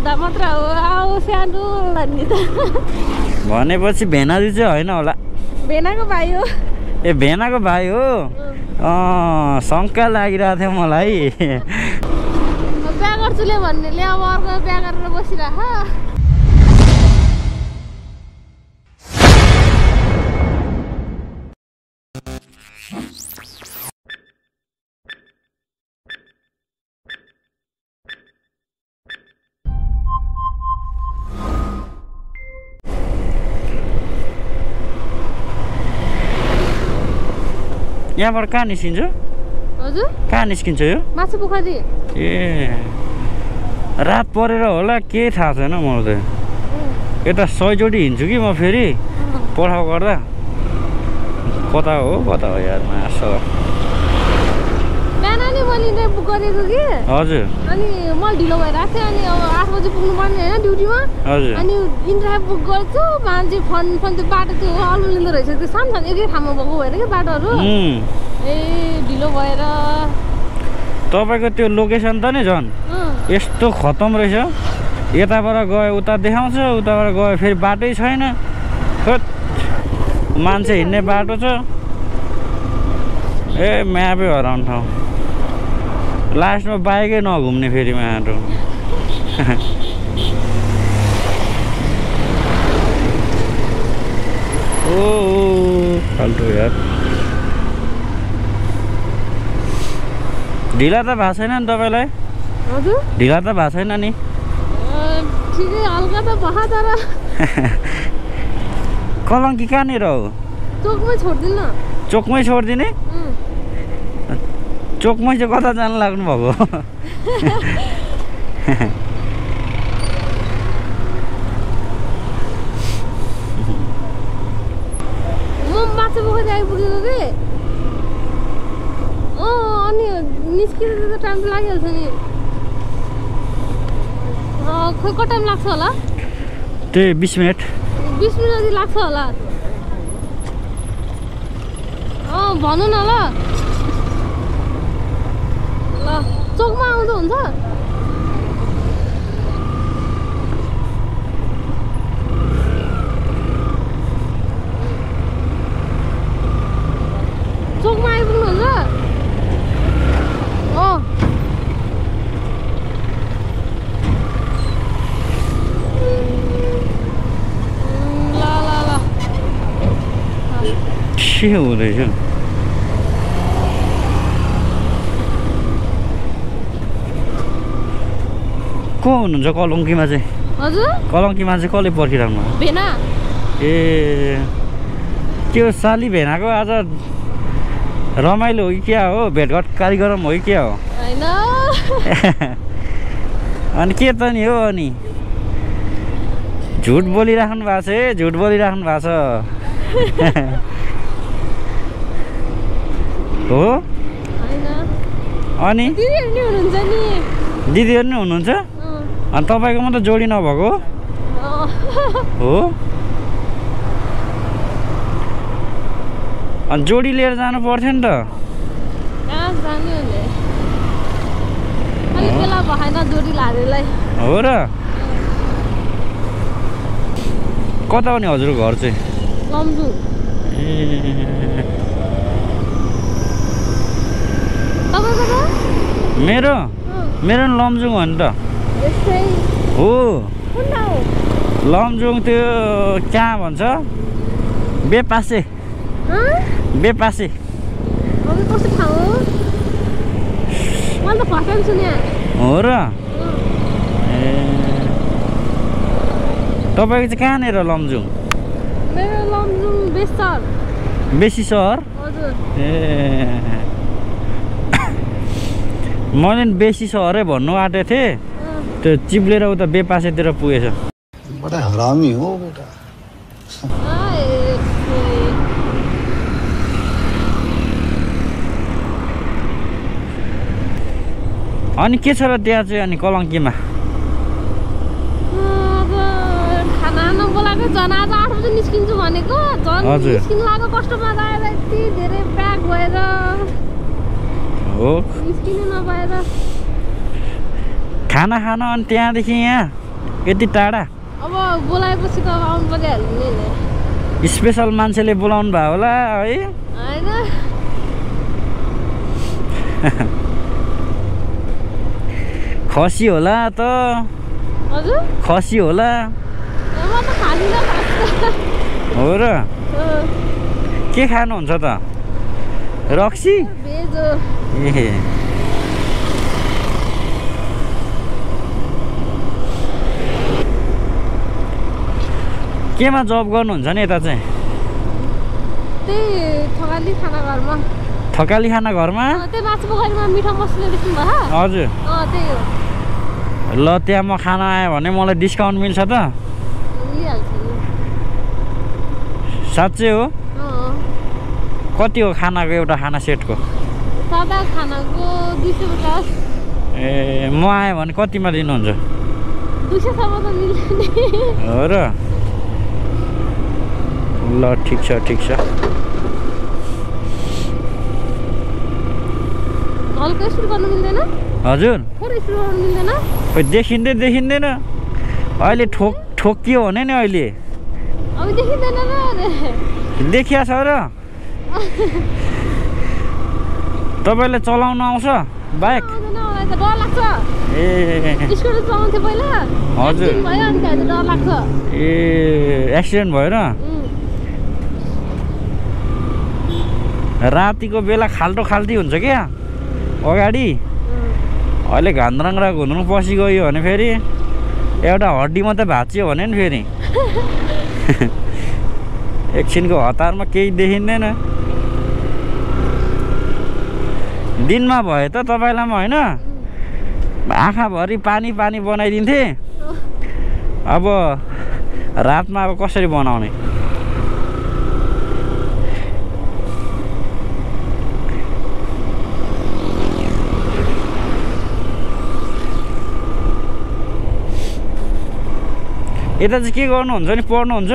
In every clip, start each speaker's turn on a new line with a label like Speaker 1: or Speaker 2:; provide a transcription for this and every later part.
Speaker 1: हुँदा मात्र हो आऊ सानो भन्ने त
Speaker 2: भनेपछि भेनाजी चाहिँ होइन होला
Speaker 1: भेनाको भाइ हो
Speaker 2: ए भेनाको भाइ हो शङ्का लागिरहेको थियो मलाई
Speaker 1: बिहा गर्छुले भन्नेले अब अर्को बिहा गरेर बसिरह
Speaker 2: यहाँबाट कहाँ निस्किन्छ
Speaker 1: हजुर
Speaker 2: कहाँ निस्किन्छ यो
Speaker 1: माछा पोखरी
Speaker 2: ए रात परेर होला के थाहा छैन मलाई त यता 100 चोटि हिँड्छु कि म फेरि पठाउ गर्दा कता हो यार मासु
Speaker 1: बिहान नि मैले बुक गरेको कि
Speaker 2: हजुर
Speaker 1: अनि मैले ढिलो भइरहेको थिएँ अनि अब 8 बजे पुग्नु पर्ने होइन ड्युटीमा
Speaker 2: हजुर
Speaker 1: अनि इन्ड्राइभ बुक गर्छु मान्छे फोन त्यो बाटो त्यो अल्लु लिँदो रहेछ त्यो सानो सानो एकै ठाउँमा भएको भएर कि बाटोहरू ए ढिलो भएर
Speaker 2: तपाईँको त्यो लोकेसन त नि झन् यस्तो खतम रहेछ यताबाट गयो उता देखाउँछ उताबाट गयो फेरि बाटै छैन मान्छे हिँड्ने बाटो छ ए म्यापै हराउने ठाउँ लास्टमा बाइकै नघुम्ने फेरि बाटो ओ फाल्टु यार ढिला त भएको छैन नि तपाईँलाई
Speaker 1: हजुर
Speaker 2: ढिला त भएको छैन नि
Speaker 1: ठिकै हल्का त भयो तर
Speaker 2: कलङ्की कहाँनिर हो
Speaker 1: चोकमै छोड्दिनु
Speaker 2: चोकमै छोडिदिने चोकमै चाहिँ कता जानु लाग्नु भएको
Speaker 1: म माछा पोखरी आइपुगेको कि अनि निस्किनु त टाइम लागिहाल्छ नि खोइ कति टाइम लाग्छ होला
Speaker 2: त्यही 20 मिनट
Speaker 1: 20 मिनट जति लाग्छ होला भनौँ न ल चोकमा आउँदा हुन्छ चोकमा आइपुग्नुहुन्छ
Speaker 2: के हुँदैछ को हुनुहुन्छ कलङ्कीमा चाहिँ
Speaker 1: हजुर
Speaker 2: कलङ्कीमा चाहिँ कसले पर्खिराख्नु
Speaker 1: भेना
Speaker 2: ए त्यो साली भेनाको आज रमाइलो हो कि क्या हो भेटघाट कार्यक्रम हो कि क्या हो
Speaker 1: हैन
Speaker 2: अनि के त नि हो अनि झुट बोलिराख्नु भएको छ है झुट बोलिराख्नु भएको छ हो
Speaker 1: हैन
Speaker 2: अनि
Speaker 1: दिदीहरु नि हुनुहुन्छ नि
Speaker 2: दिदीहरु नि हुनुहुन्छ अनि तपाईको मात्र जोडी नभएको हो अनि जोडी लिएर जानु पर्थ्यो नि त
Speaker 1: कहाँ जाने होला अलि बेला भएन जोडी लारेलाई
Speaker 2: हो र कता हो नि हजुरको घर चाहिँ
Speaker 1: लमजुङ तपाईको त
Speaker 2: मेरो मेरो नि लमजुङ हो नि त
Speaker 1: यस्तै
Speaker 2: हो
Speaker 1: कुन ठाउँ
Speaker 2: लमजुङ त्यो कहाँ भन्छ बेपासे बेपासे
Speaker 1: अब कस्तो ठाउँ हो मैले त फर्स्ट टाइम सुने
Speaker 2: हो र ए तपाईको चाहिँ कहाँनिर लमजुङ
Speaker 1: मेरो लमजुङ बेसर
Speaker 2: बेसी सहर
Speaker 1: हजुर
Speaker 2: ए मैले नि बेसी सहरै भन्नु आँटेको थिएँ त्यो चिप्लेर उता बेपासेतिर पुगेछ
Speaker 3: बडा हरामी हो बेटा
Speaker 2: अनि के छ र त्यहाँ चाहिँ अनि कलङ्कीमा
Speaker 1: खाना बोलाएको झन् आज 8 बजे निस्किन्छु भनेको झन् निस्किनु लागेको कस्टमर आएर यति धेरै प्याक भएर
Speaker 2: हो
Speaker 1: निस्किनु नपाएर
Speaker 2: खाना खान अनि त्यहाँदेखि यहाँ यति टाढा
Speaker 1: अब बोलाएपछि त आउनु परिहाल्यो नि
Speaker 2: स्पेसल मान्छेले बोलाउनु भयो होला है
Speaker 1: होइन
Speaker 2: खसी होला त
Speaker 1: हजुर
Speaker 2: खसी होला
Speaker 1: म त खादिनँ
Speaker 2: हो र के खानुहुन्छ त रक्सी
Speaker 1: भेज हो
Speaker 2: ए केमा जब गर्नुहुन्छ नि यता चाहिँ
Speaker 1: त्यही थकाली खाना घरमा
Speaker 2: थकाली खाना घरमा
Speaker 1: त्यही माछा पोखरीमा मिठो मसला देख्नु भयो
Speaker 2: हजुर
Speaker 1: त्यही हो
Speaker 2: ल त्यहाँ म खाना आयो भने मलाई डिस्काउन्ट मिल्छ त
Speaker 1: मिलिहाल्छ नि
Speaker 2: साँच्चै हो कति हो खानाको एउटा खाना सेटको
Speaker 1: सादा खानाको 250
Speaker 2: ए म आएँ भने कतिमा दिनुहुन्छ
Speaker 1: 200 सम्म त मिल्छ नि
Speaker 2: हो र ल ठिक छ
Speaker 1: हल्का स्पिड गर्नु मिल्दैन
Speaker 2: हजुर
Speaker 1: थोरै स्पिड गर्नु मिल्दैन
Speaker 2: खोइ देखिँदैन अहिले ठोकियो भने नि अहिले
Speaker 1: अब देखिँदैन र
Speaker 2: देखिया छ र तपाईँलाई चलाउन आउँछ बाइक
Speaker 1: मलाई त डर लाग्छ
Speaker 2: ए
Speaker 1: स्कुटर चलाउँथेँ पहिला
Speaker 2: हजुर
Speaker 1: भयो अनि त्यहाँ डर लाग्छ
Speaker 2: ए एक्सिडेन्ट भयो र रातिको बेला खाल्टी हुन्छ क्या अगाडि अहिले घान्द्राङ्ग्रा घुम्नु पछि गयो भने फेरि एउटा हड्डी मात्रै भाँचियो भने नि फेरि एकछिनको हतारमा केही देखिँदैन दिनमा भए त तपाईँलाई म होइन आँखाभरि पानी बनाइदिन्थेँ अब रातमा अब कसरी बनाउने यता चाहिँ के गर्नुहुन्छ नि पढ्नुहुन्छ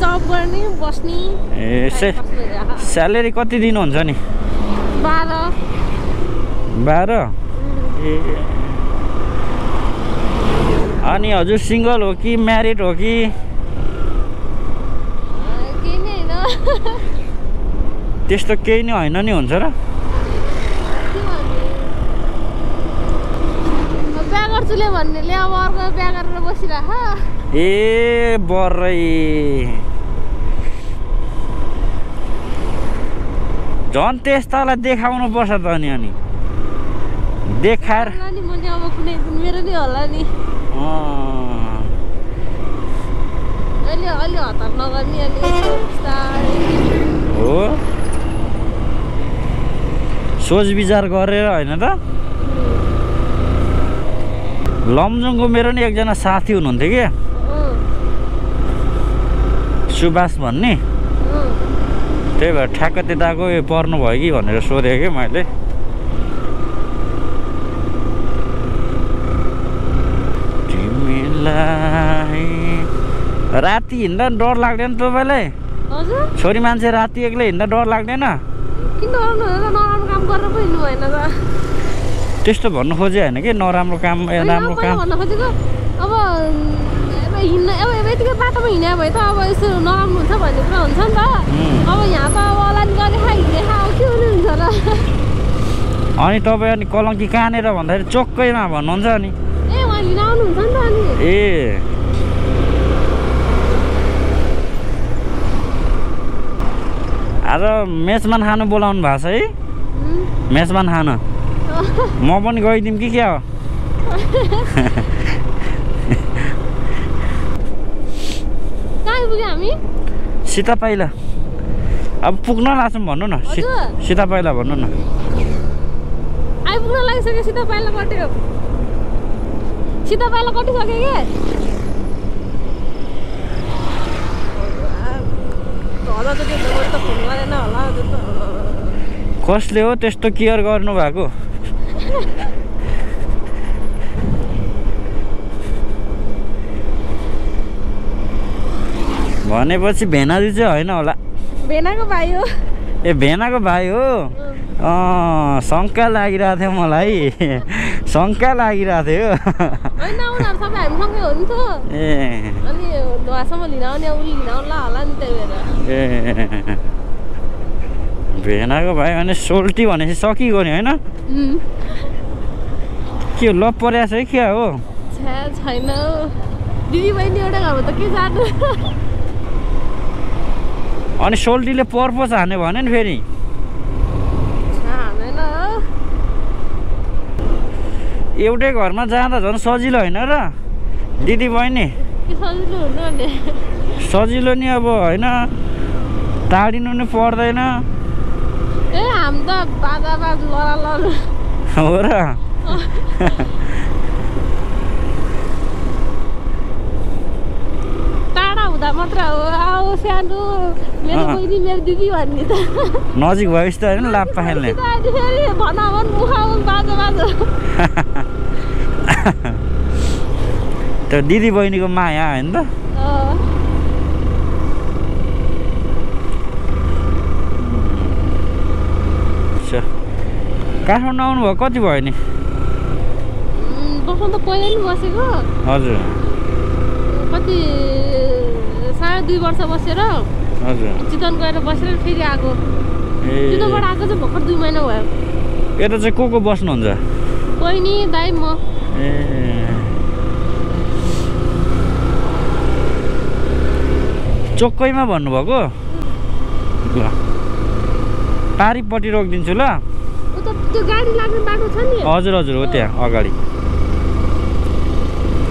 Speaker 1: जब गर्ने बस्ने
Speaker 2: ए स्यालेरी कति दिनुहुन्छ नि 12 ए अनि हजुर सिङ्गल हो कि म्यारिड हो कि
Speaker 1: केही नै होइन
Speaker 2: त्यस्तो केही नै होइन नि हुन्छ र
Speaker 1: बिहा गर्छुले भन्नेले अब अर्को बिहा गरेर बसिराख
Speaker 2: ए बर्रै झन् त्यस्तालाई देखाउनु पर्छ त अनि देखाएर
Speaker 1: नि मैले अब कुनै दिन मेरो नै होला नि अलि हतार नगर्ने अलि
Speaker 2: हो सोच विचार गरेर होइन त लमजुङको मेरो नि एकजना साथी हुनुहुन्थ्यो क्या सुभाष भन्ने त्यही भएर ठ्याक्क त्यताको पर्नु भयो कि भनेर सोधेँ कि मैले तिमीलाई राति हिँड्दा डर लाग्दैन तपाईँलाई छोरी मान्छे राति एक्लै हिँड्दा डर लाग्दैन
Speaker 1: किन नराम्रो काम गरेर पो हिँड्नु भएन त
Speaker 2: त्यस्तो भन्नु खोजे होइन कि नराम्रो काम राम्रो काम
Speaker 1: भन्न खोजेको अब हिँड्न अब यतिकै बाटोमा हिँड्या भए त अब यसो नराम्रो हुन्छ भन्ने कुरा हुन्छ नि त अब यहाँ त अब अलानी गरेर हिँडेर अब के हुने हुन्छ र
Speaker 2: अनि तपाईँ अनि कलङ्की कहाँनिर भन्दाखेरि चोक्कैमा भन्नुहुन्छ नि
Speaker 1: ए उहाँ लिन आउनुहुन्छ नि त अनि
Speaker 2: ए आज मेजमान खानु बोलाउनु भएको छ है मेजमान खानु म पनि गइदिउँ कि क्या हो
Speaker 1: कहाँ आइपुग्यो हामी
Speaker 2: सीता पाइला अब पुग्न लाग्छौँ भन्नु न सीता पाइला भन्नु न
Speaker 1: आइपुग्न लागिसक्यो सीता पाइला कट्यो सीता पाइला कटिसक्यो के
Speaker 2: कसले हो त्यस्तो केयर गर्नु भएको भनेपछि भेनाजी चाहिँ होइन होला
Speaker 1: भेनाको भाइ हो
Speaker 2: ए भेनाको भाइ हो शङ्का लागिरहेको थियो मलाई शङ्का लागिरहेको थियो
Speaker 1: होइन उनीहरू सबै हामीसँगै हो नि त
Speaker 2: ए
Speaker 1: अनि ढुवासम्म लिन आउने उसले लिन आउला होला नि त्यही भएर
Speaker 2: ए भेनाको भाइ भने सोल्टी भनेपछि सकिगयो नि होइन के हो लप परेको छ है क्या हो
Speaker 1: छैन दिदी बहिनी एउटा घरमा त के जानु
Speaker 2: अनि सोल्टीले पर्पस हान्यो भने नि फेरि
Speaker 1: हान्दैन
Speaker 2: एउटै घरमा जाँदा झन् सजिलो होइन र दिदी बहिनी
Speaker 1: के सजिलो हुनु भने
Speaker 2: सजिलो नि अब होइन टाढिनु नि पर्दैन
Speaker 1: ए हाम त बाजा लरा
Speaker 2: हो र
Speaker 1: टाढा हुँदा मात्र हो आऊ सानो मेरो बहिनी मेरो दिदी भन्ने त
Speaker 2: नजिक भएपछि त होइन लाप्पा खेल्ने
Speaker 1: फेरि भन बाजा बाजा
Speaker 2: त्यो दिदी बहिनीको माया होइन त काठमाडौँ आउनुभयो कति भयो नि
Speaker 1: बस्नु त पहिला नि बसेको
Speaker 2: हजुर
Speaker 1: कति 2.5 वर्ष बसेर
Speaker 2: हजुर
Speaker 1: चितवन गएर बसेर फेरि आएको चितवनबाट आएको चाहिँ भर्खर 2 महिना भयो
Speaker 2: यता चाहिँ को बस्नुहुन्छ
Speaker 1: बहिनी दाइ म
Speaker 2: ए चोक्कैमा भन्नुभएको ल पारिपट्टि रोकिदिन्छु ल
Speaker 1: त्यो गाडी लाग्ने बाटो छ नि
Speaker 2: हजुर हजुर हो त्यहाँ अगाडि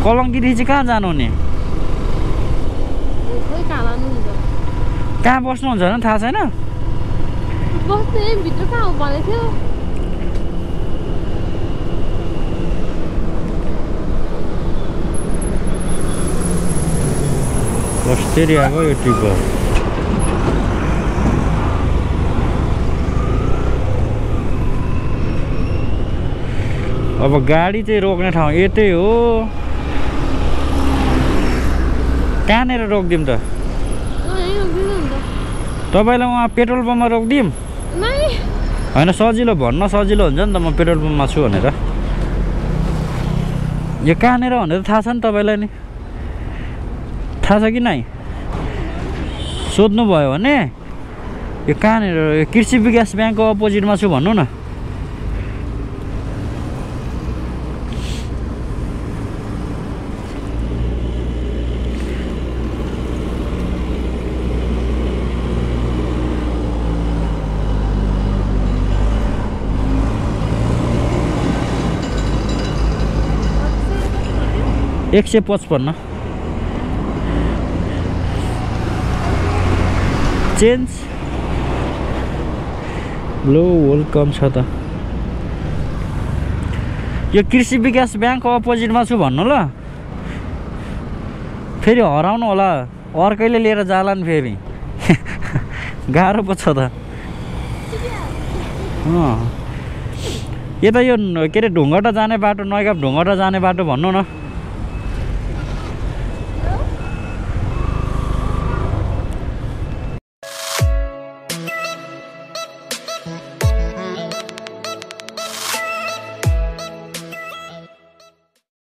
Speaker 2: कलङ्कीदेखि चाहिँ कहाँ जानु हुने कहाँ बस्नुहुन्छ भने थाहा छैन
Speaker 1: बस्ने भित्र कहाँ हो भनेको थियो
Speaker 2: कसरी आएको यो टिप्पर अब गाडी चाहिँ रोक्ने ठाउँ यतै हो कहाँनिर रोकिदिउँ त तपाईँलाई उहाँ पेट्रोल पम्पमा रोकिदिउँ होइन सजिलो भन्न सजिलो हुन्छ नि त म पेट्रोल पम्पमा छु भनेर यो कहाँनिर भनेर थाहा छ नि तपाईँलाई नि थाहा छ कि नै सोध्नुभयो भने यो कहाँनिर यो कृषि विकास ब्याङ्कको अपोजिटमा छु भन्नु न एक 155 चेन्ज लो वेलकम छ त यो कृषि विकास ब्याङ्कको अपोजिटमा छु भन्नु ल फेरि हराउनु होला अर्कैले लिएर जाला नि फेरि गाह्रो पो छ त यता यो के अरे ढुङ्गटा जाने बाटो नयगाउँ ढुङ्गटा जाने बाटो भन्नु न